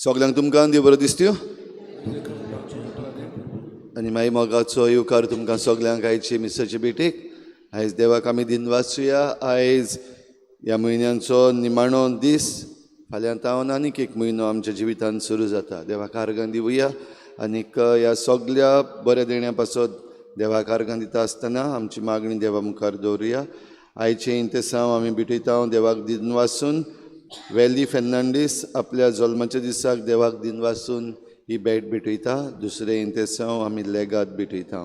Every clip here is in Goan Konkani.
सगल्यांक तुमकां देव बरो दिसत्यो आनी मागीर मोगाचो येवकार तुमकां सगल्यांक आयचे मिसाचे भेटेक. आयज देवाक आमी दिनवासुया. आयज ह्या म्हयन्यांचो निमाणो दीस. फाल्यां तावन आनीक एक म्हयनो आमच्या जिवितांत सुरू जाता. देवाक आर्गां दिवया आनीक ह्या सगल्या बऱ्या देण्या पासत देवाक आर्गां दिता आसतना आमची मागणी देवा मुखार दवरुया. आयचें इंतेसांव आमी भेटयता देवाक दिनवासून. वेली फेर्नांडीस आपल्या जल्माच्या दिसाक देवाक दिनवासून ही भेट भेटयता. दुसरें इंतेसांव आमी लेगाद भेटयता.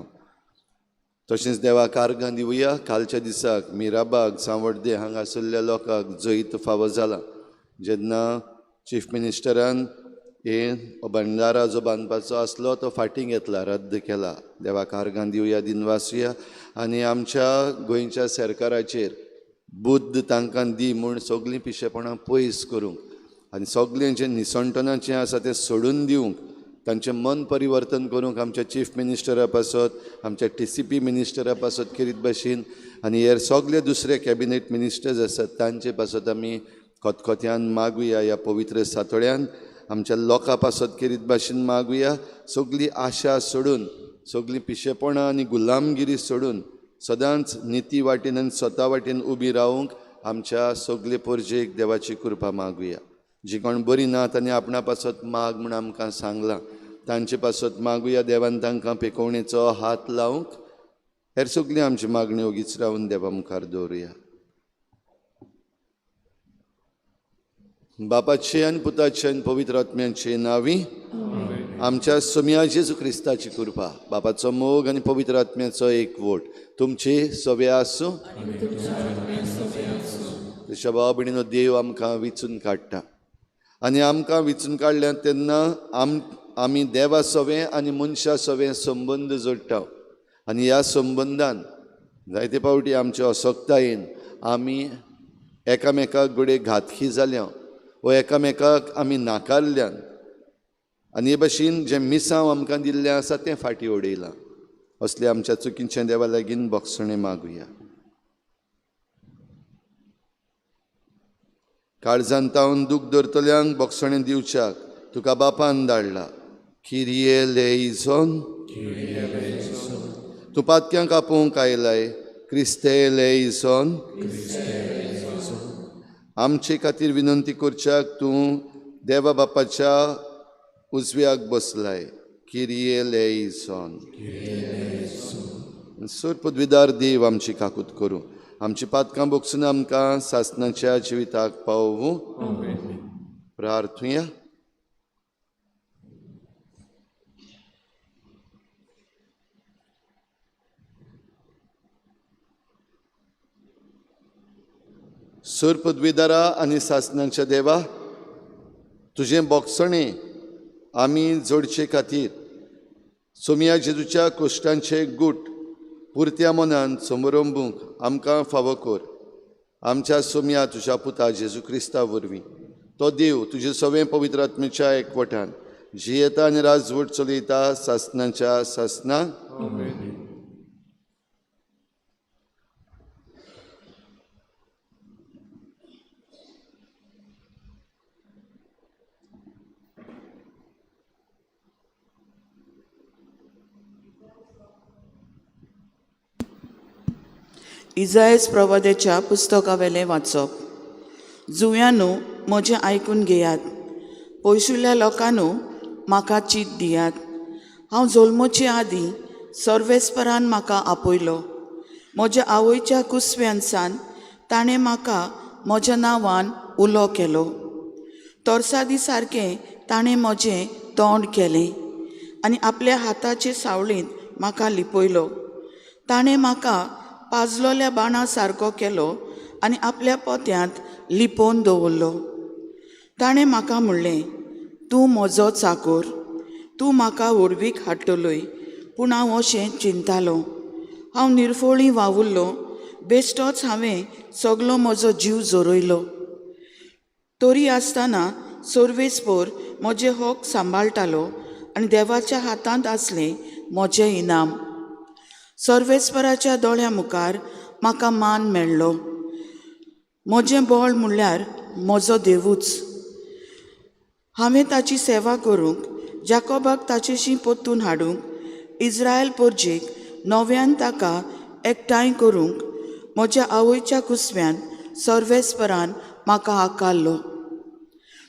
तशेंच देवाक आर्गां दिवया. कालच्या दिसाक मिराबाग सांवड्डे हांगासरल्या लोकांक जैत फावो जाला. जेन्ना चीफ मिनिस्टरान हे बंडारा जो बांदपाचो आसलो तो फाटीं घेतला, रद्द केला. देवाक आर्गां दिवया, दिनवासुया आनी आमच्या गोंयच्या सरकाराचेर बुद्द तांकां दी म्हूण सगळीं पिशेपणां पयस करूंक आनी सगळें जें निसणटनाचें आसा तें सोडून दिवंक, तांचें मन परिवर्तन करूंक आमच्या चीफ मिनिस्टरा पासत, आमच्या टीसीपी मिनिस्टरा पासत खेरीत भाशेन आनी हेर सगळे दुसरे कॅबिनेट मिनिस्टर्स आसात तांचे पासत आमी खतखत्यान मागुया. ह्या पवित्र सातोळ्यान आमच्या लोकां पासत खेरीत भाशेन मागुया. सगळी आशा सोडून, सगळीं पिशेपणां आनी गुलामगिरी सोडून सदांच निती वाटेन आनी स्वता वाटेन उबी रावूंक आमच्या सगळे पोरजेक देवाची कृपा मागुया. जी कोण बरी ना तांणी आपणा पासत माग म्हूण आमकां सांगलां, तांचे पासत मागुया. देवान तांकां पेकोवणेचो हात लावंक. हेर सगळी आमची मागणी ओगीच रावन देवा मुखार दवरुया. बापाचे आनी पुताचे आनी पवित्र आत्म्याचे नांवी आमच्या सोम्या जेजू क्रिस्ताची कृपा, बापाचो मोग आनी पवित्र आत्म्याचो एकवट तुमचे सवे आसूं. तशें भाव भयणीनो, देव आमकां विचून काडटा आनी आमकां विचून काडल्यात तेन्ना आमी देवा सवें आनी मनशा सवें संबंद जोडटा आनी ह्या संबंदान जायते फावटी आमचे असक्तायेन आमी एकामेकाक घडये घातकी जाल्या वा एकामेकाक आमी नाकारल्यान आनी हे भाशेन जें मिसांव आमकां दिल्लें आसा तें फाटीं उडयलां. असलें आमच्या चुकीचें देवा लागीं बोगसणें मागुया. काळजान तावन दूख धरतल्यांक बोगसणें दिवच्याक तुका बापान धाडला. किरिये लेइझोन, तूं पातक्यांक आपोवंक आयलाय. क्रिस्ते लेइझोन, आमचे खातीर विनंती करच्याक तूं देवा बापाच्या उजव्याक बसलाय. किरिये लेइझोन. सर पदवीदार देव आमची काकूत करूं, आमची पातकां बोगसून आमकां सासणाच्या जिविताक पावोवं. प्रार्थुया. सर पदवीदारा आनी सासणाच्या देवा, तुजें बोगसणें आमी जोडचे खातीर सोमया जेजूच्या कोश्टांचे गूट पुरत्या मनान समरंबूंक आमकां फावो कर. आमच्या सोमया तुज्या पुता जेजू क्रिस्ता वरवीं तो देव तुजे सवें पवित्र आत्मेच्या एकवटान जियेता आनी राजवट चलयता सासणाच्या सासणाक. इजायस प्रवाद्याच्या पुस्तकावेलें वाचप. जुंव्यानू म्हजें आयकून घेयात, पयसुल्ल्या लोकांनू म्हाका चीत दियात. हांव जल्मचे आदीं सर्वेस्परान म्हाका आपयलो. म्हज्या आवयच्या कुसव्यानसान ताणें म्हाका म्हज्या नांवान उलो केलो. तरसादी सारकें ताणें म्हजें तोंड केलें आनी आपल्या हाताचे सावळींत म्हाका लिपयलो. ताणें म्हाका पाजलोल्या बाणा सारको केलो आनी आपल्या पोत्यांत लिपोवन दवरलो. ताणें म्हाका म्हणलें, तूं म्हजो चाकोर, तूं म्हाका व्हडवीक हाडटलोय. पूण हांव अशें चिंतालो, हांव निर्फोळी वावुरलो, बेश्टोच हांवें सगलो म्हजो जीव जोरयलो. तरी आसतना सर्वेस्पोर म्हजें हक सांबाळटालो आनी देवाच्या हातांत आसलें म्हजें इनाम. सर्वेस्पराच्या दोळ्या मुखार म्हाका मान मेळ्ळो. म्हजें बळ म्हणल्यार म्हजो देवूच. हांवें ताची सेवा करूंक, जाकोबाक ताचेशी परतून हाडूंक, इज्रायल परजेक नव्यान ताका एकठांय करूंक म्हज्या आवयच्या कुसव्यान सर्वेस्परान म्हाका आकारलो.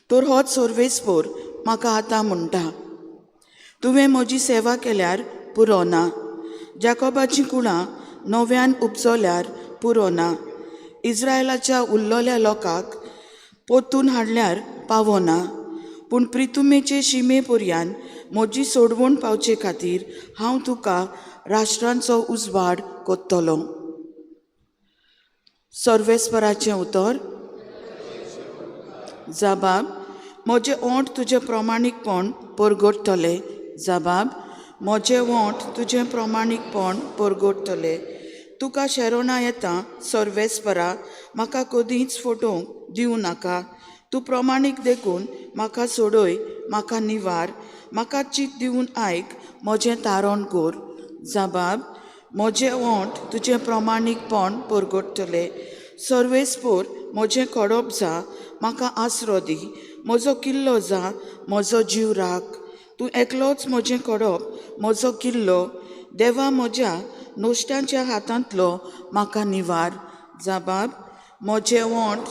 तर होच सर्वेस्पोर म्हाका आतां म्हणटा, तुवें म्हजी सेवा केल्यार पुरो ना, जाकोबाचीं कुळां नव्यान उपजल्यार पुरो ना, इज्रायलाच्या उल्लोल्या लोकांक परतून हाडल्यार पावना, पूण प्रितुमेचे शिमे पर्यान म्हजी सोडवण पावचे खातीर हांव तुका राष्ट्रांचो उजवाड कोत्तलो. सर्वेस्पराचें उतर. जबाब, म्हजें ओंठ तुजें प्रमाणीकपण परगटतलें. जबाब, म्हजें ओंठ तुजें प्रमाणीकपण परगटतलें. तुका शेरोणां येता सर्वेस्परा, म्हाका कदींच फटोवंक दिवं नाका. तूं प्रमाणीक देखून म्हाका सोडय, म्हाका निवार, म्हाका चीत दिवन आयक, म्हजें तारण कर. जबाब, म्हजें ओंठ तुजें प्रमाणीकपण परगटतलें. सर्वेस्पोर म्हजें खडप जा, म्हाका आसरो दी, म्हजो किल्लो जा, म्हजो जीव राख. तूं एकलोच म्हजें खडप, म्हजो किल्लो. देवा म्हज्या नश्ट्यांच्या हातांतलो म्हाका निवार. जबाब, म्हजें ओंठ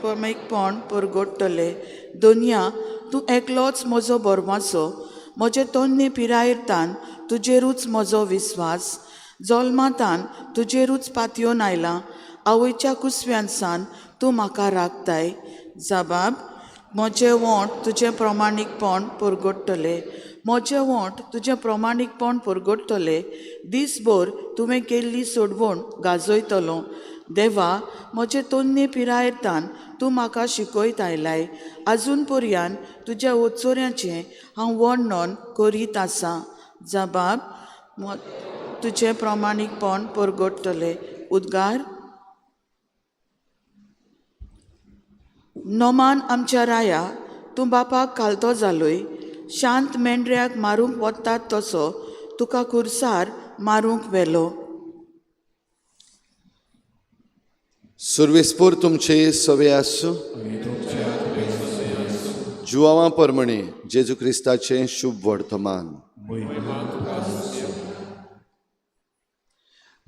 प्रमाणीकपण परगटतलें. दोनया, तूं एकलोच म्हजो बरवाचो, म्हजे तन्ने पिरायेर तुजेरूच म्हजो विस्वास. जल्मातान तुजेरूच पातयेवन आयलां, आवयच्या कुसव्यान सान तूं म्हाका राखताय. जबाब, म्हजें ओंठ तुजें प्रमाणीकपण परगटतलें. म्हजें ओंठ तुजें प्रमाणीकपण परगटतलें. दीसभर तुवें केल्ली सोडवण गाजयतलो. देवा म्हजे तन्ने पिरायेर तूं म्हाका शिकयत आयलाय, आजून पर्यान तुज्या ओचोऱ्याचें हांव वर्णन करीत आसां. जबाब, तुजें प्रमाणीकपण परगटतलें. उद्गार. नोमान आमच्या राया, तूं बापाक कालतो जालोय, शांत मेंढऱ्याक मारूंक वतात तसो तुका कुर्सार मारूंक व्हेलो. सुर्वेस्पोर तुमचे सवे आसूं. जुवांवा परमणे जेजू क्रिस्ताचें शुभ वर्तमान.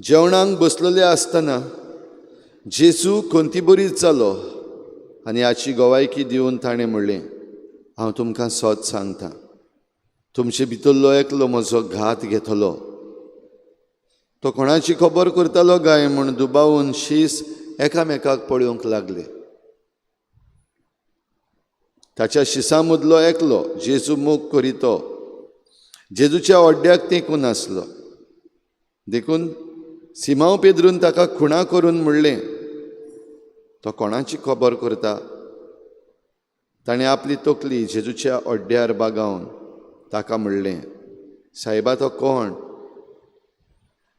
जेवणाक बसलेले आसतना जेजू कोंती बरीच जालो आनी हाची गवायकी दिवन ताणें म्हणलें, हांव तुमकां सत सांगता, तुमचे भितरलो एकलो म्हजो घात घेतलो. तो कोणाची खबर करतालो काय म्हूण दुबावून शीस एकामेकाक पळोवंक लागले. ताच्या शिसां मदलो एकलो जेजू मोग करीतो जेजूच्या ओड्ड्याक तेंकून आसलो. देखून सिमांव पेद्रून ताका खुणा करून म्हणलें, तो कोणाची खबर करता? ताणें आपली तकली जेजूच्या ओड्ड्यार बागावन ताका म्हणलें, सायबा तो कोण?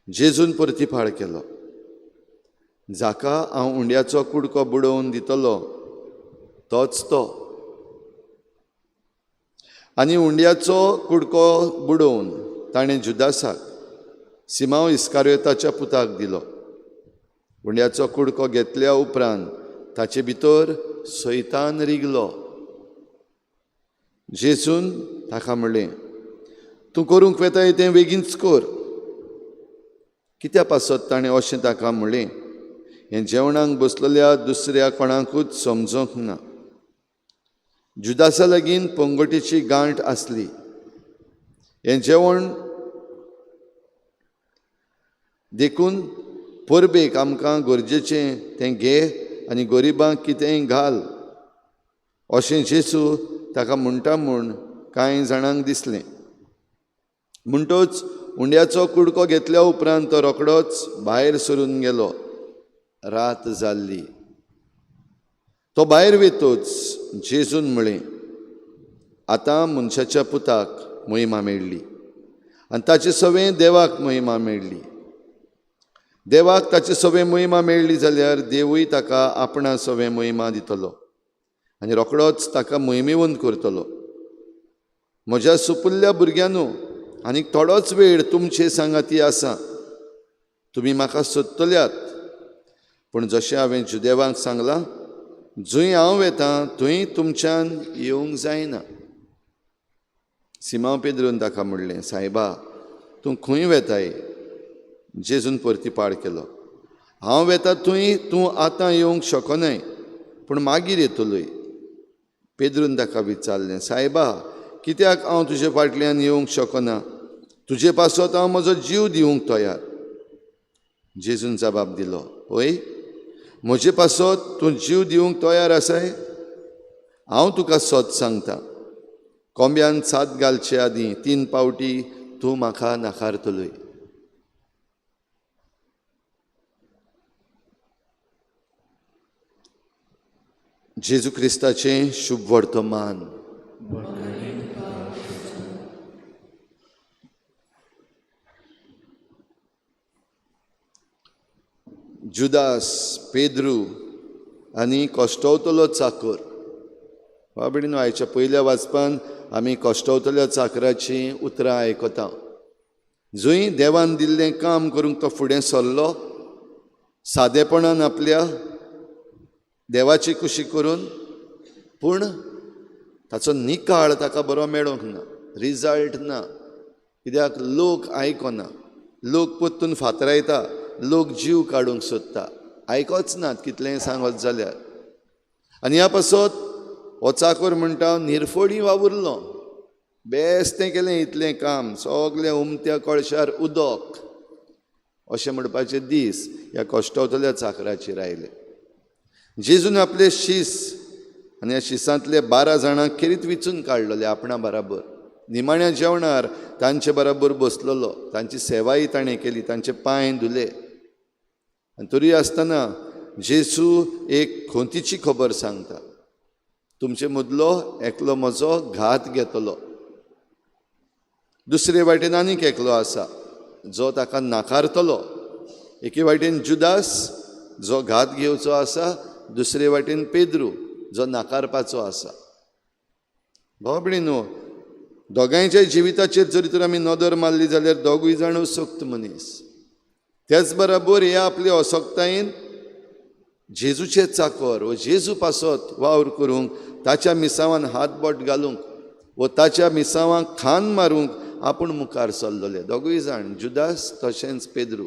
जेजून परतीफाळ केलो, जाका हांव उंड्याचो कुडको बुडोवन दितलो तोच तो. आनी उंड्याचो कुडको बुडोवन ताणें जुदासाक, सिमांव इस्कारियोताच्या पुताक दिलो. उंड्याचो कुडको घेतल्या उपरांत ताचे भितर सैतान रिगलो. जेजून ताका म्हणलें, तूं करूंक वेताय तें बेगीनच कर. कित्या पासत ताणें अशें ताका म्हणलें हें जेवणाक बसलेल्या दुसऱ्या कोणाकूच समजूंक ना. जुदासा लागीं पंगटीची गांठ आसली. हें जेवण देखून परबेक आमकां गरजेचें तें घे आनी गरिबांक कितेंय घाल अशें जेजू ताका म्हणटा म्हूण कांय जाणांक दिसलें. म्हणटच उंड्याचो कुडको घेतल्या उपरांत तो रोखडोच भायर सरून गेलो. रात जाल्ली. तो भायर वेतोच जेजून म्हळें, आतां मनशाच्या पुताक महिमा मेळ्ळी आनी ताचे सवें देवाक महिमा मेळ्ळी. देवाक ताचे सवें महिमा मेळ्ळी जाल्यार देवूय ताका आपणा सवें महिमा दितलो आनी रोखडोच ताका महिमेवंत करतलो. म्हज्या सुपुल्ल्या भुरग्यांनो, आनी थोडोच वेळ तुमचे सांगाती आसा. तुमी म्हाका सोदतल्यात, पूण जशें हांवें जुदेवांक सांगलां, जंय हांव वेतां थंय तुमच्यान येवंक जायना. सिमांव पेद्रून ताका म्हणलें, सायबा, तूं खंय वेताय? जेजून परतीपाड केलो, हांव वेता थंय तूं आतां येवंक शकनाय, पूण मागीर येतलोय. पेद्रून ताका विचारलें, सायबा, कित्याक हांव तुजे फाटल्यान येवंक शकना? तुजे पासत हांव म्हजो जीव दिवंक तयार. जेजून जबाब दिलो, हय, म्हजे पासत तूं जीव दिवंक तयार आसाय? हांव तुका सत सांगता, कोंब्यान सात घालचे आदीं 3 पावटी तूं म्हाका नाकारतलोय. जेजू क्रिस्ताचें शुभ वर्तमान. जुदास, पेद्रू आनी कश्टवतलो चाकर. बाबडीनो, आयच्या पयल्या वाचपान आमी कश्टवतल्या चाकराचीं उतरां आयकता. जंय देवान दिल्लें काम करूंक तो फुडें सरलो, सादेपणान आपल्या देवाची कुशी करून, पूण ताचो निकाळ ताका बरो मेळोंक ना, रिजल्ट ना. कित्याक लोक आयकना, लोक परतून फातरायता, लोक जीव काडूंक सोदता, आयकोच नात कितलेंय सांगत जाल्यार. आनी ह्या पासत हो चाकर म्हणटा, निरफोडी वावुरलो, बेस्तें केलें इतलें काम, सगलें उमत्या कळशार उदक, अशें म्हणपाचे दीस ह्या कश्टवतल्या चाकराचेर आयले. जेजून आपले शीस आनी ह्या शिसांतले 12 जाणांक खेरीत विचून काडलेले आपणा बराबर. निमाण्या जेवणार तांचे बराबर बसलेलो, तांची सेवाय ताणें केली, तांचे पांय धुले. आनी तरी आसतना जेजू एक खोंतीची खबर सांगता, तुमचे मदलो एकलो म्हजो घात घेतलो. दुसरे वाटेन आनीक एकलो आसा जो ताका नाकारतलो. एके वाटेन जुदास जो घात घेवचो आसा, दुसरे वाटेन पेद्रू जो नाकारपाचो आसा. भाव भयणीनो, दोगांयच्या जिविताचेर जरी तर आमी नदर मारली जाल्यार दोगूय जाण असक्त मनीस. त्याच बराबर हे आपले असक्तायेन जेजूचे चाकर व जेजू पासत वावर करूंक, ताच्या मिसावान हात बोट घालूंक व ताच्या मिसावांक खान मारूंक आपूण मुखार सरलेले. दोगूय जाण, जुदास तशेंच पेद्रू,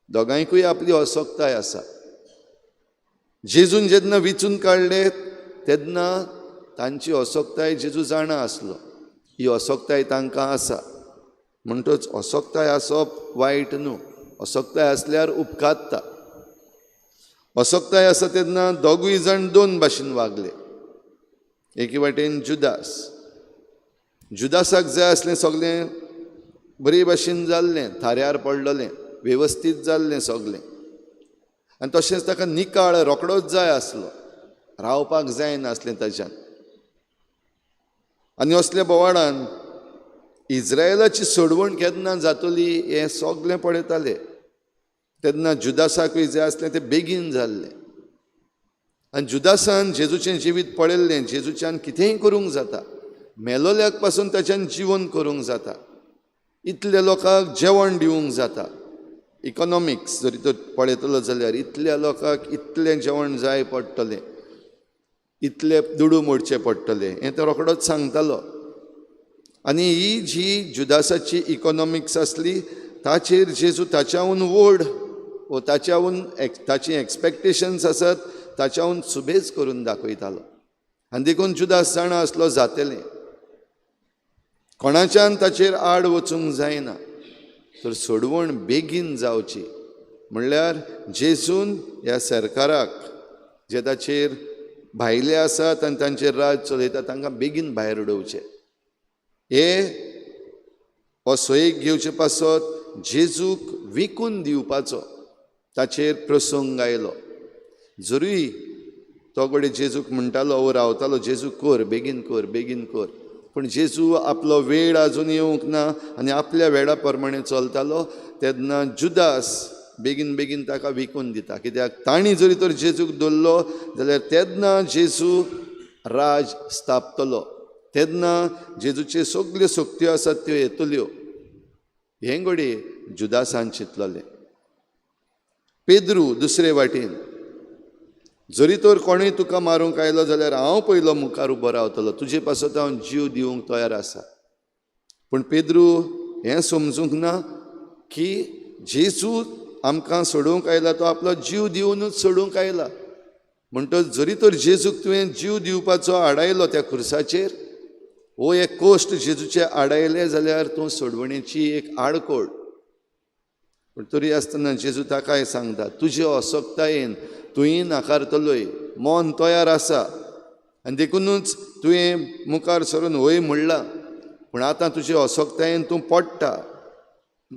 दोगांयकूय आपली असक्ताय आसा. जेजून जेन्ना विचून काडले तेन्ना तांची असक्ताय जेजू जाणा आसलो. ही असक्ताय तांकां आसा. म्हणटच असक्ताय आसप वायट न्हू, असक्ताय आसल्यार उपकारता. असक्ताय आसा तेन्ना दोगूय जाण 2 भाशेन वागले. एके वाटेन जुदास, जुदासाक जाय आसलें सगळें बरे भाशेन जाल्लें, थाऱ्यार पडलेलें, वेवस्थीत जाल्लें सगळें. आनी तशेंच ताका निकाळ रोकडोच जाय आसलो, रावपाक जायनासलें ताच्यान. आनी असल्या बोवाळान इज्रायलाची सोडवण केन्ना जातली हें सगळें पळयताले. तेन्ना जुदासाकूय जाय आसलें तें बेगीन जाल्लें. आनी जुदासान जेजूचें जिवीत पळयल्लें, जेजूच्यान कितेंय करूंक जाता, मेलोल्याक पासून ताच्यान जिवन करूंक जाता, इतल्या लोकांक जेवण दिवंक जाता. इकॉनॉमिक्स जरी तर पळयतलो जाल्यार इतल्या लोकांक इतलें जेवण जाय पडटलें, इतले दुडू मोडचे पडटले, हें तो रोखडोच सांगतालो. आनी ही जी जुदासाची इकॉनॉमिक्स आसली ताचेर जेजू ताच्याहून व्हड वो ताच्याहून ताची एक्सपेक्टेशन्स आसात ताच्याहून सुबेज करून दाखयतालो. आनी देखून जुदास जाणा आसलो जातलें, कोणाच्यान ताचेर आड वचूंक जायना, तर सोडवण बेगीन जावची. म्हणल्यार जेजून ह्या सरकाराक जे ताचेर भायले आसात आनी तांचेर राज चलयता तांकां बेगीन भायर उडोवचें. हे हो सोयीक घेवचे पासत जेजूक विकून दिवपाचो ताचेर प्रसंग आयलो. जरूय तो कडेन जेजूक म्हणटालो वो रावतालो, जेजू कर, बेगीन कर, बेगीन कर, पूण जेजू आपलो वेळ आजून येवंक ना आनी आपल्या वेळा प्रमाणे चलतालो. तेन्ना जुदास बेगीन बेगीन ताका विकून दिता, कित्याक तांणी जरी तर जेजूक दवरलो जाल्यार तेन्ना जेजू राज स्थापतलो, तेन्ना जेजूच्यो सगल्यो शक्त्यो आसात त्यो येतल्यो. हें घडये जुदासान चिंतलेलें. पेद्रू दुसरे वाटेन जरी तर कोणूय तुका मारूंक आयलो जाल्यार हांव पयलो मुखार उबो रावतलो, तुजे पासत हांव जीव दिवंक तयार आसा. पूण पेद्रू हें समजूंक ना की जेजू आमकां सोडोवंक आयला तो आपलो जीव दिवनूच सोडूंक आयला. म्हणटच जरी तर जेजूक तुवें जीव दिवपाचो आडायलो त्या खुर्साचेर, वो एक कोश्ट जेजूचे आडायले जाल्यार तूं सोडवणेची एक आडकोळ. पूण तरी आसतना जेजू ताकाय सांगता, तुजे असक्तायेन तुंय नाकारतलोय, मन तयार आसा आनी देखुनूच तुवें मुखार सरून वय म्हणलां, पूण आतां तुजे असक्तायेन तूं पडटा.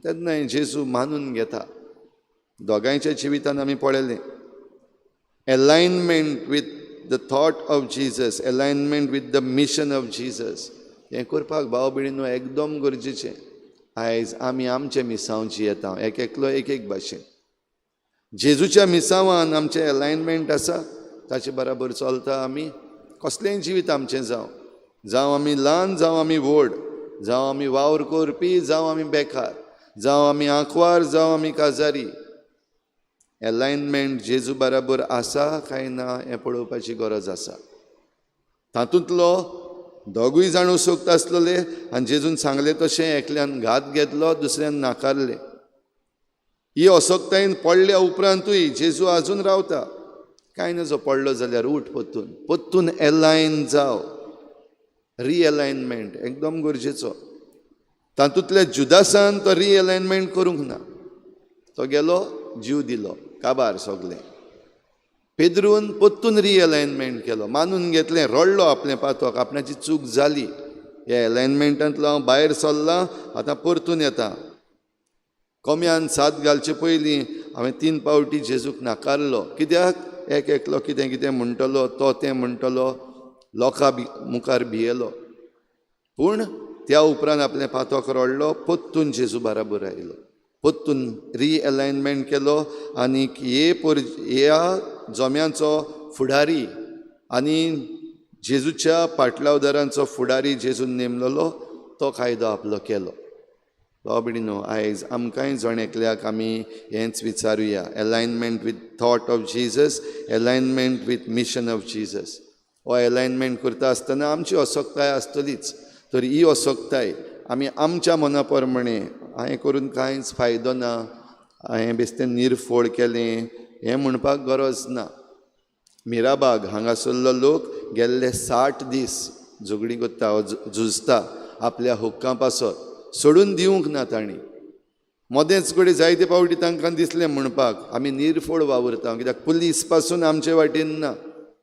तेन्ना जेजू मानून घेता. दोगांयच्या जिवितान आमी पळयलें, alignment with the thought of Jesus, alignment with the mission of Jesus. हें करपाक भाव भयणीनो एकदम गरजेचें. आयज आमी आमचें मिसांव जियेता, एक एकलो एक एक भाशेन. जेजूच्या मिसांवान आमचें एलायनमेंट आसा, ताचे बराबर चलता आमी. कसलेंय जिवीत आमचें जावं, जावं आमी ल्हान, जावं आमी व्हड, जावं आमी वावर करपी, जावं आमी बेकार, जावं आमी आंकवार, जावं आमी काजारी, एलायनमेंट जेजू बराबर आसा काय ना हें पळोवपाची गरज आसा. तातूंतलो दोगूय जाण उसोक्त आसलेले आनी जेजून सांगलें तशें एकल्यान घात घेतलो, दुसऱ्यान नाकारलें. ही असक्तायेन पडल्या उपरांतूय जेजू आजून रावता. कांय नजो पडलो जाल्यार उठ परतून, परतून एलायन जाव. रिएलायनमेंट एकदम गरजेचो. तातूंतल्या जुदासान तो रिएलायनमेंट करूंक ना, तो गेलो, जीव दिलो, काबार सगलें. पेद्रून परतून रिएलायनमेंट केलो, मानून घेतलें, रडलो आपलें पातक, आपणाची चूक जाली, ह्या एलायनमेंटांतलो हांव भायर सरलां, आतां परतून येता. कोम्यान साद घालचे पयलीं हांवें 3 पावटी जेजूक नाकारलो. कित्याक? एक एकलो कितें कितें म्हणटलो, तो तें म्हणटलो, लोकां मुखार भियेलो. पूण त्या उपरांत आपलें पातक रडलो, परतून जेजू बराबर आयलो, परतून रिएलायनमेंट केलो आनी हे ह्या जोम्यांचो फुडारी आनी जेजूच्या पाटलावदारांचो फुडारी जेजून नेमलेलो तो कायदो आपलो केलो. बाबडीनो, आयज आमकांय जण एकल्याक आमी हेंच विचारुया, alignment with thought of Jesus, alignment with mission of Jesus. हो एलायनमेंट करता आसतना आमची असक्ताय आसतलीच, तर ही असक्ताय आमी आमच्या मना प्रमाणे हांवें करून कांयच फायदो ना, हांवें बेश्टें निर्फोळ केलें हें म्हणपाक गरज ना. मिराबाग हांगासरलो लोक गेल्ले 60 दीस झगडीं करता, झुजता आपल्या हक्कां पासत, सोडून दिवंक ना तांणी. मदेंच कडेन जायते पावटी तांकां दिसलें म्हणपाक आमी निर्फोळ वावुरता, कित्याक पुलीस पासून आमचे वाटेन ना.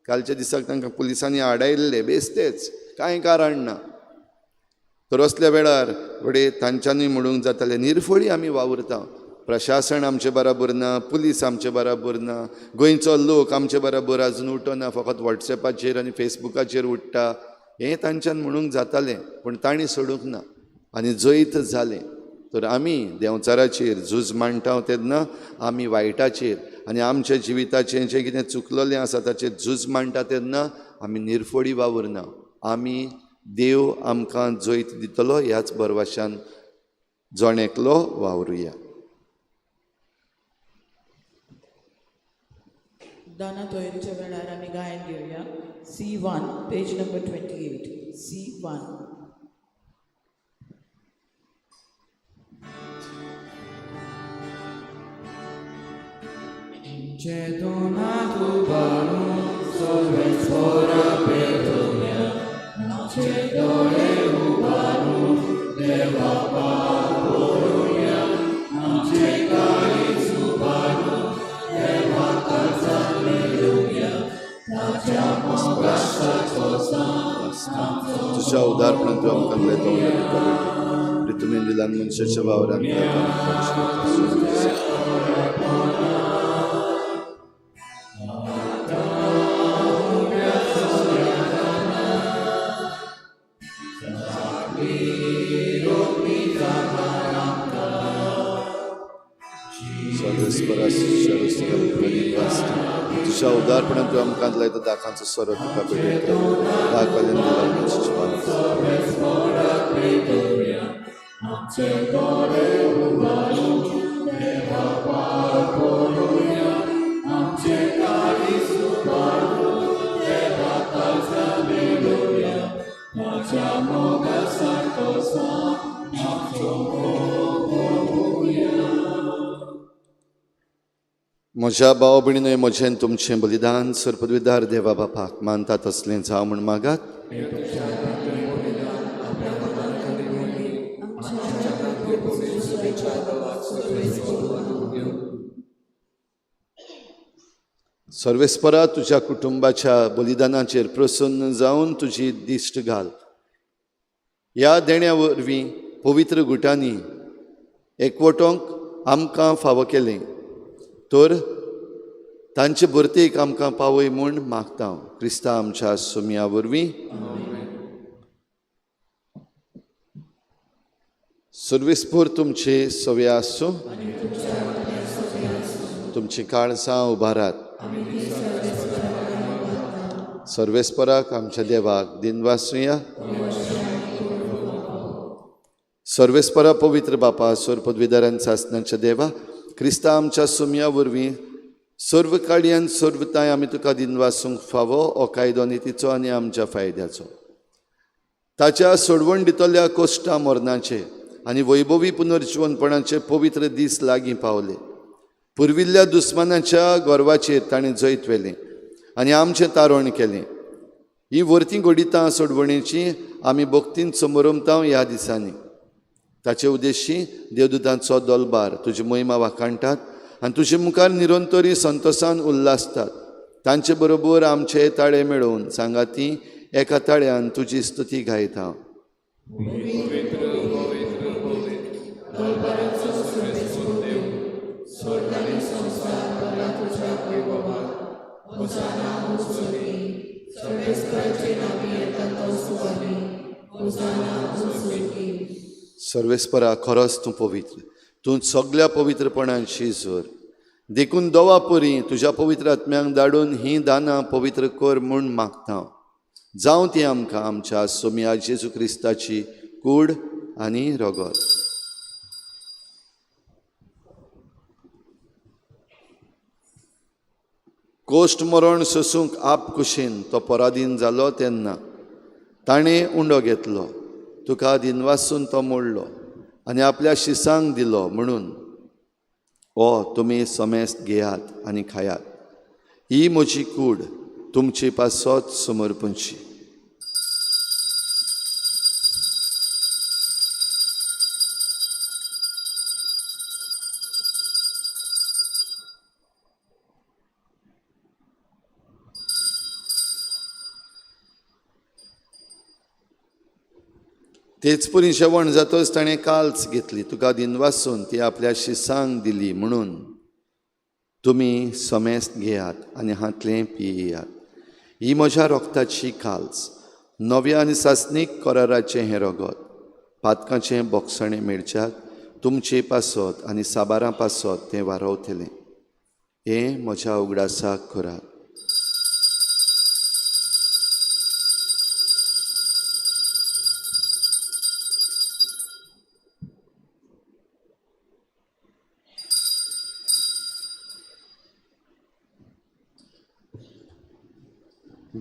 कालच्या दिसाक तांकां पुलिसांनी आडायल्ले बेश्टेच, कांय कारण ना. तर असल्या वेळार घडये तांच्यांनी म्हणूंक जातालें निर्फोळी आमी वावुरता, प्रशासन आमचे बराबर ना, पुलीस आमचे बराबर ना, गोंयचो लोक आमचे बराबर आजून उठना, फकत वॉट्सएपाचेर आनी फेसबुकाचेर उठ्ठा, हें तांच्यान म्हणूंक जातालें. पूण तांणी सोडूंक ना आनी जैत जालें. तर आमी देंवचाराचेर झूज मांडटा तेन्ना आमी वायटाचेर आनी आमच्या जिविताचें जें कितें चुकलेलें आसा ताचेर झूज मांडटा तेन्ना आमी निर्फोडी वावुरना, आमी देव आमकां जैत दितलो ह्याच भरवशान जण एकलो वावरुया. दाना तोयरीच्या वेळार आमी गायन घेवया. C1 page number 28. C1. तुझ्या उदारपणान तूं आमकां दिला तुमी दिला मनशाच्या वावरान तुझ्या उदारपणान तूं आमकां लायता दाखांचो सोरो तुका भेटयता, दाखवाल्यान दिला मनशाच्या वावरान. म्हज्या भाव भयणीनो, म्हजें तुमचें बलिदान सर्पदविदार देवा बापाक मानता तसलें जावं म्हूण मागात. सर्वेस्परा तुज्या कुटुंबाच्या बलिदानाचेर प्रसन्न जावन तुजी दिश्ट घाल. ह्या देण्या वरवीं पवित्र गुटांनी एकवटोंक आमकां फावो केलें तर तांचे भरतेक आमकां पावय म्हूण मागता. क्रिस्ता आमच्या सुमया वरवीं. सर्वेस्पर तुमचे सवे आसूं. तुमची काळजां उबारात. सर्वेस्पराक आमच्या देवाक दिनवासुया. सर्वेस्परा पवित्र बापा, सोर पदवीधरान सासनाच्या देवा, क्रिस्ता आमच्या सुमया वरवीं सर्व काडयान सर्वताय आमी तुका दिनवासूंक फावो हो कायदो नितीचो आनी आमच्या फायद्याचो. ताच्या सोडवण दितल्या कोश्टा मरणाचे आनी वैभवी पुनर्जिवनपणाचे पवित्र दीस लागीं पावले. पुर्विल्ल्या दुस्मानाच्या गर्वाचेर ताणें जैत व्हेलें आनी आमचें तारण केलें. ही वर्ती घडितां सोडवणेची आमी भक्तीन समरमता ह्या दिसांनी. ताचे उद्देशी देवदूतांचो दलबार तुजी महिमा वाखाणटात आनी तुजे मुखार निरंतरी संतोसान उल्हासतात. तांचे बरोबर आमचे ताळे मेळोवन सांगाती एका ताळ्यान तुजी स्तुती गायता. सर्वेस्परा खरोच तूं पवित्र, तूं सगल्या पवित्रपणांशी जोर. देखून दोवा परी तुज्या पवित्र आत्म्यांक धाडून हीं दानां पवित्र कर म्हूण मागता. जावं ती आमकां आमच्या सोमया जेजू क्रिस्ताची कूड आनी रगत. कोश्ट मरण सोसूंक आप कुशीन तो पराधीन जालो तेन्ना ताणें उंडो घेतलो, तुका दिनवासून तो मोडलो आनी आपल्या शिसांक दिलो म्हणून ओ तुमी समेस्त घेयात आनी खायात. ही म्हजी कूड तुमचे पासत समर्पणची. तेच परी जेवण जातच ताणें काल्च घेतली, तुका दिनवासून ती आपल्या शिसांक दिली म्हणून तुमी समेस्त घेयात आनी हांतलें पियात. ही म्हज्या रोगताची काल्च, नव्या आनी सासणीक कराराचें हें रगत, पातकाचें बोगसणें मेळच्याक तुमचे पासत आनी साबारां पासत तें वारवतलें. हें म्हज्या उगडासाक करात.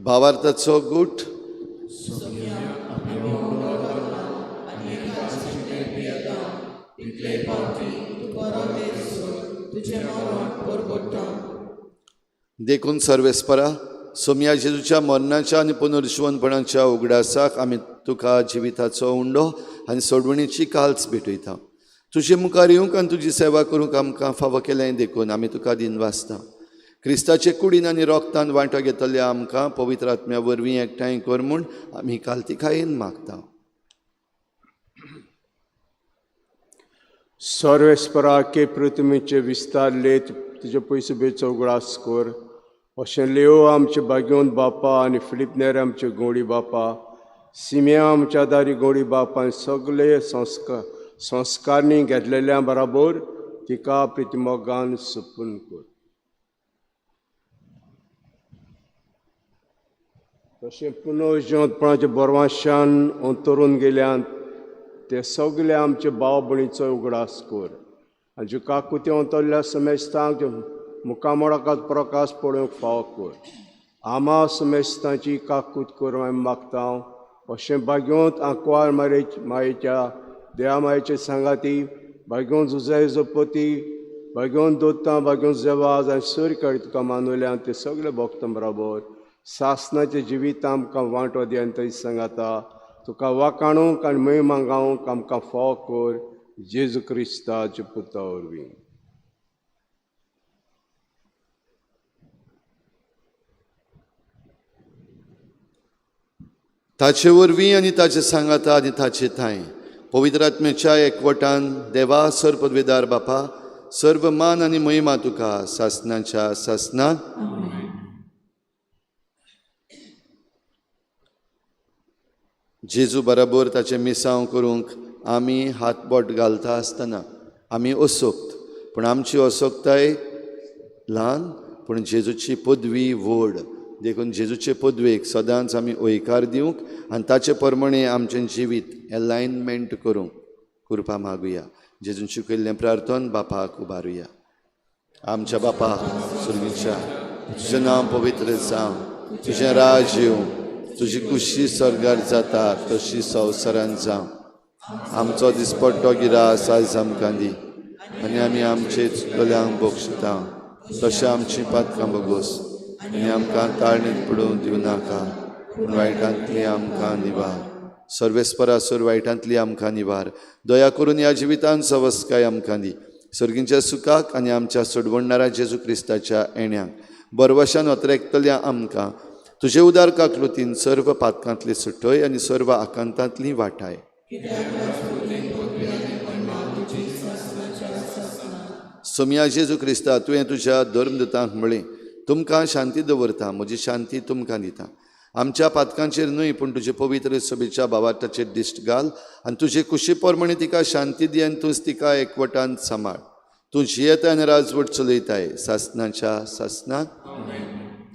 भावार्थाचो गूट. देखून सर्वेस्परा सोमया जेजूच्या मरणाच्या आनी पुनर्जिवनपणाच्या उगडासाक आमी तुका जिविताचो उंडो आनी सोडवणीची काल्च भेटयता. तुजे मुखार येवंक आनी तुजी सेवा करूंक आमकां फावो केलें देखून आमी तुका दिनवासता. क्रिस्ताचे कुडीन आनी रोगतान वांटो घेतल्या आमकां पवित्र आत्म्या वरवीं एकठांय कर म्हूण आमी कालतिकायेन मागता. सर्वेस्परा के पृथ्वीचे विस्तार लेत तुजे पयसो बेचो उगडास कर. अशें लेव आमचे भाग्योन बापा आनी फिलीप नेर आमचे गोडी बापा, सिमिया आमच्या दारी गोडी बापा आनी सगळे संस्कारणी घेतलेल्या बराबर तिका प्रितिमोगान सुपून कर. तशें पुनर्जिवंतपणाच्या बरवाशान अंतरून गेल्यान ते सगळे आमचे भाव भयणीचो उगडास कर आनी ज्यो काकुते अंतरल्या समेस्तांक मुखामळाकात प्रकाश पळोवंक फावो कर. आमा समेस्तांची काकूत करूं आमी मागता. अशें भाग्योंत आंकवार मारे मायेच्या देवा मायेचे सांगाती भाग्योंत जुजाय जपती भाग्योंत दोत्तां भाग्योंत जेवाज आनी सूर काडी तुका मानुल्या ते सगळे भक्तां बराबर सासनाचें जिवीत आमकां वांटो दी आनी थंय सांगाता तुका वाकाणूंक आनी महिमा गावंक आमकां फावो कर जेजू क्रिस्ताच्या पुता वरवीं. ताचे वरवीं आनी ताचे सांगाता आनी ताचे थांय पवित्र आत्म्याच्या एकवटान देवा सर्वपदवेदार बापा सर्व मान आनी महिमा तुका सासनाच्या सासना. जेजू बराबर ताचें मिसांव करूंक आमी हातबोट घालता आसतना आमी असोक्त, पूण आमची असोक्ताय ल्हान, पूण जेजूची पदवी व्हड. देखून जेजूचे पदवेक सदांच आमी हयकार दिवंक आनी ताचे प्रमाणे आमचें जिवीत एलायनमेंट करूंक कृपा मागुया. जेजून शिकयल्लें प्रार्थन बापाक उबारुया. आमच्या बापा सुर्गीच्या, तुजें नांव पवित्र जावं, तुजें राज येवं, तुजी कुशी स्वर्गार जाता तशी संवसारान जावं. आमचो दिसपट्टो गिरास आयज आमकां दी आनी आमी आमचे चुकल्यांक बक्षिता तशें आमची पातकां बगोस आनी आमकां ताळणीत पडूंक दिवं नाका, पूण वायटांतली आमकां निवार. सर्वेस्परासर वायटांतली आमकां निवार. दया करून ह्या जिवितान सवस्काय आमकां दी. सर्गींच्या सुखाक आनी आमच्या सोडवणणारा जेजू क्रिस्ताच्या येण्याक बरवशान अत्रेकतल्या आमकां तुजे उदार काकलुतीन सर्व पातकांतली सुटय आनी सर्व आकांतांतली वाटाय. सोमया जेजू क्रिस्ता, तुवें तुज्या धर्मदूतांक म्हळें, तुमकां शांती दवरता, म्हजी शांती तुमकां दिता. आमच्या पातकांचेर न्हय पूण तुजे पवित्र सभेच्या भावार्थाचेर दिश्ट घाल आनी तुजे कुशी प्रमाणे तिका शांती दी आनी तूंच तिका एकवटान सांबाळ. तूं जियेता आनी राजवट चलयताय सासनाच्या सासनाक.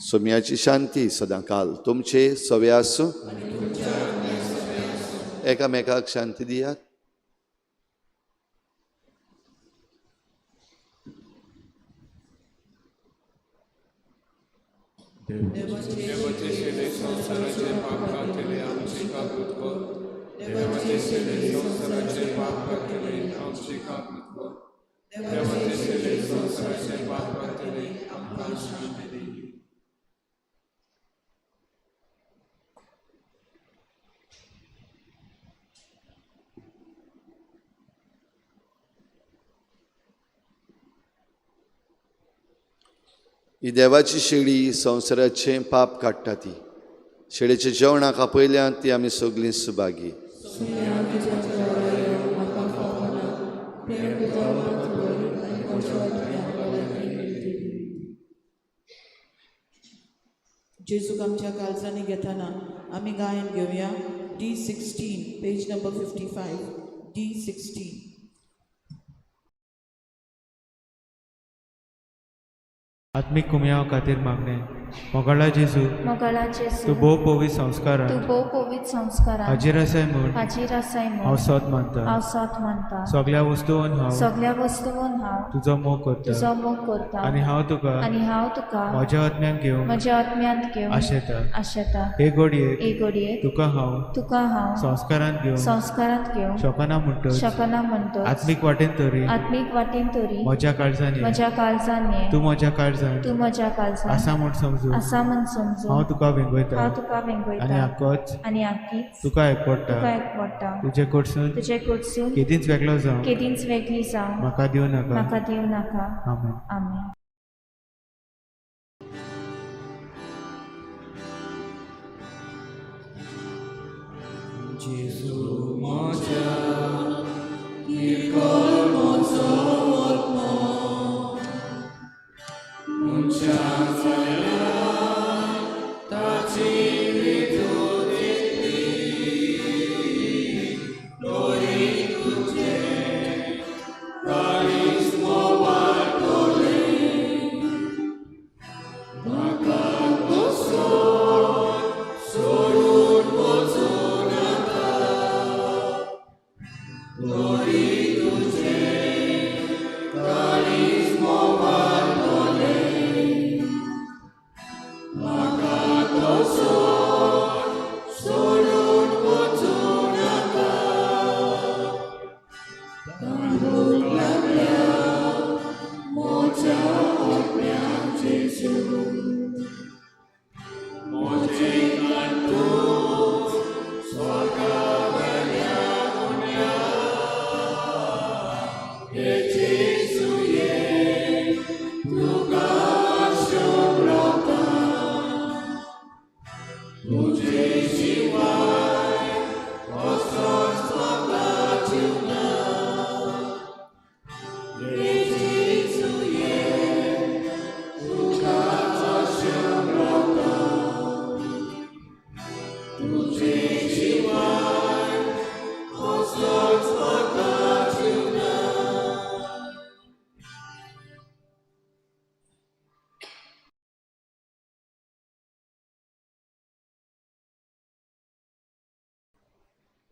सोम्याची शांती सदां काल तुमचे सवे आसूं. एकामेकाक शांती दियात. देवाचे शेले संवसाराचे पाप काडटले आमचे काकूत कर. देवाचे शेले संवसाराचे पाप काडटले आमचे काकूत कर. देवाचे शेले संवसाराचे पाप काडटले आमकां शांती दी. ही देवाची शेळी संवसाराचें पाप काडटा. ती शेळेच्या जेवणाक आपयल्यान ती आमी सगळीं सुभागी. जेजूक आमच्या काळजांनी घेतना आमी गायन घेवया. D16 page number 55 D16. आत्मीक कुमयाव खातीर मागणें. मोगाळा जेजू, मोगाळा जेजू, तूं भोव पवित्र संस्कारान तूं भोव पवित्र संस्कारान हाजीर आसाय म्हूण हाजीर आसाय म्हूण हांव सोद मानता. हांव सोद मानता. सगळ्या वस्तून हांव सगळ्या वस्तून हांव तुजो मोग करता तुजो मोग करता आनी हांव तुका आनी हांव तुका म्हज्या आत्म्यान घेवन म्हज्या आत्म्यांत घेवन आशेता. आशेता. हे घडयेक हे घडयेक तुका हांव तुका हांव संस्कारांत घेवन संस्कारांत घेवन शकना म्हणटच शकना म्हणटच आत्मीक वाटेन तरी आत्मीक वाटेन तरी म्हज्या काळजान ये. म्हज्या काळजान ये. तूं म्हज्या काळजान तूं म्हज्या काळजान आसा म्हूण समजून आसा म्हूण समजून हांव तुका वेंगयता हांव तुका आनी वेंगयता आकोच आनी आकीच तुका एकवडटा. तुका एकवडटा. तुजे कडसून तुजे कडसून केदींच वेगळो जावं केदींच वेगळी जावं म्हाका दिवं नाका. म्हाका दिवं नाका. आमेन. आमेन. जेजू म्हज्या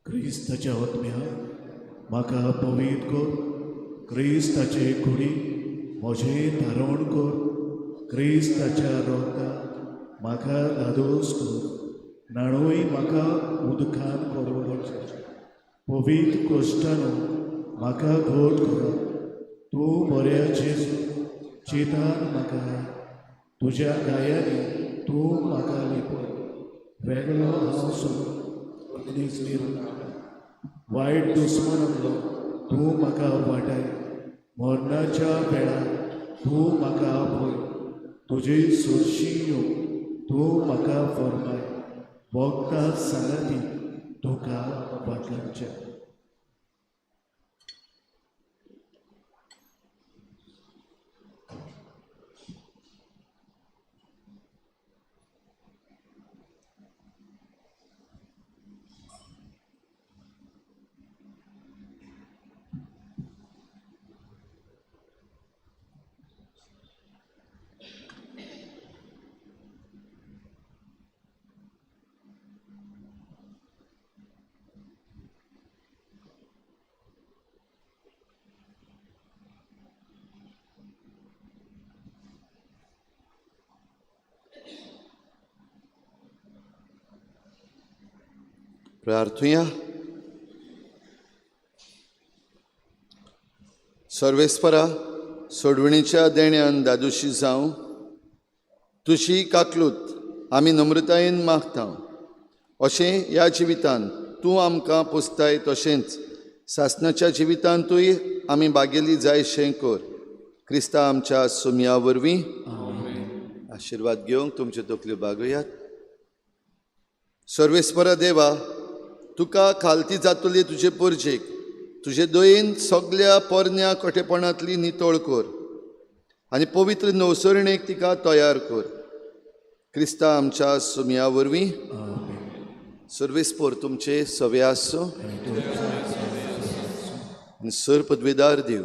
क्रिस्ताच्या आत्म्या म्हाका पवित्र कर. क्रिस्ताचे कुडी म्हजें धारण कर. क्रिस्ताच्या रोगता म्हाका धादोस कर. न्हाणूय म्हाका उदकान परवडचें. पवित्र कोश्टानू म्हाका घट कर. तूं बऱ्या जेजू चितान म्हाका तुज्या गायांनी तूं म्हाका लिपय. वेगळो हांव सोडून वायट दुस्मानांतलो तूं म्हाका वाटाय. मरणाच्या वेळार तूं म्हाका आपय. तुजी सोरशी येवंक तूं म्हाका फरमाय. भोगता सांगाती तुका वाटलांचें. प्रार्थुया. सर्वेस्परा सोडवणीच्या देण्यान दादोशी जावं तुजी काकलूत आमी नम्रतायेन मागता. अशें ह्या जिवितान तूं आमकां पोसताय तशेंच सासणाच्या जिवितांतूय आमी बागेली जायशें कर. क्रिस्ता आमच्या सुमया वरवीं आशिर्वाद घेवंक तुमच्यो तकल्यो बागयात. सर्वेस्परा देवा, तुका खालती जातली तुजे पोरजेक तुजे दयेन सगल्या पोरण्या कोटेपणांतली नितळ कर आनी पवित्र नवसरणेक तिका तयार कर. क्रिस्ता आमच्या सुमया वरवीं. सर्वेस्पोर तुमचे सवे आसूं आनी सर पदवेदार देव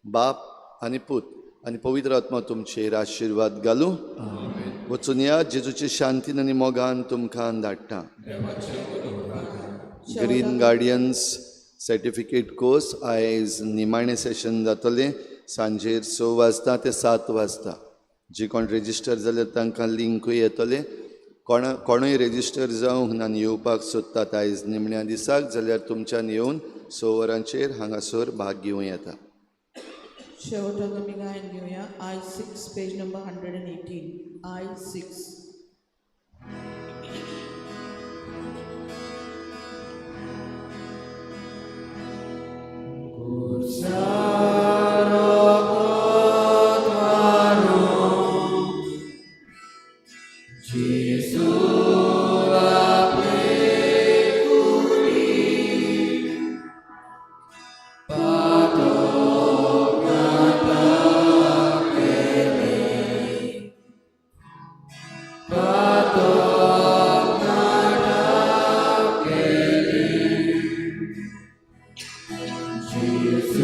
बाप आनी पूत आनी पवित्र आत्मा तुमचेर आशिर्वाद घालूं. वचून या जेजूचे शांतीन आनी मोगान तुमकां धाडटा. ग्रीन गार्डियन्स सर्टिफिकेट कोर्स आयज निमाणें सेशन जातलें सांजेर 6 वाजता ते 7 वाजता. जे कोण रेजिस्टर जाल्यार तांकां लिंकूय येतलें. कोणूय रेजिस्टर जावंक ना आनी येवपाक सोदतात आयज निमण्या दिसाक जाल्यार तुमच्यान येवन 6 वरांचेर हांगासर भाग घेवं येता. शेवटाक आमी गायन घेवया. I6 page number 118. I6. Jesus.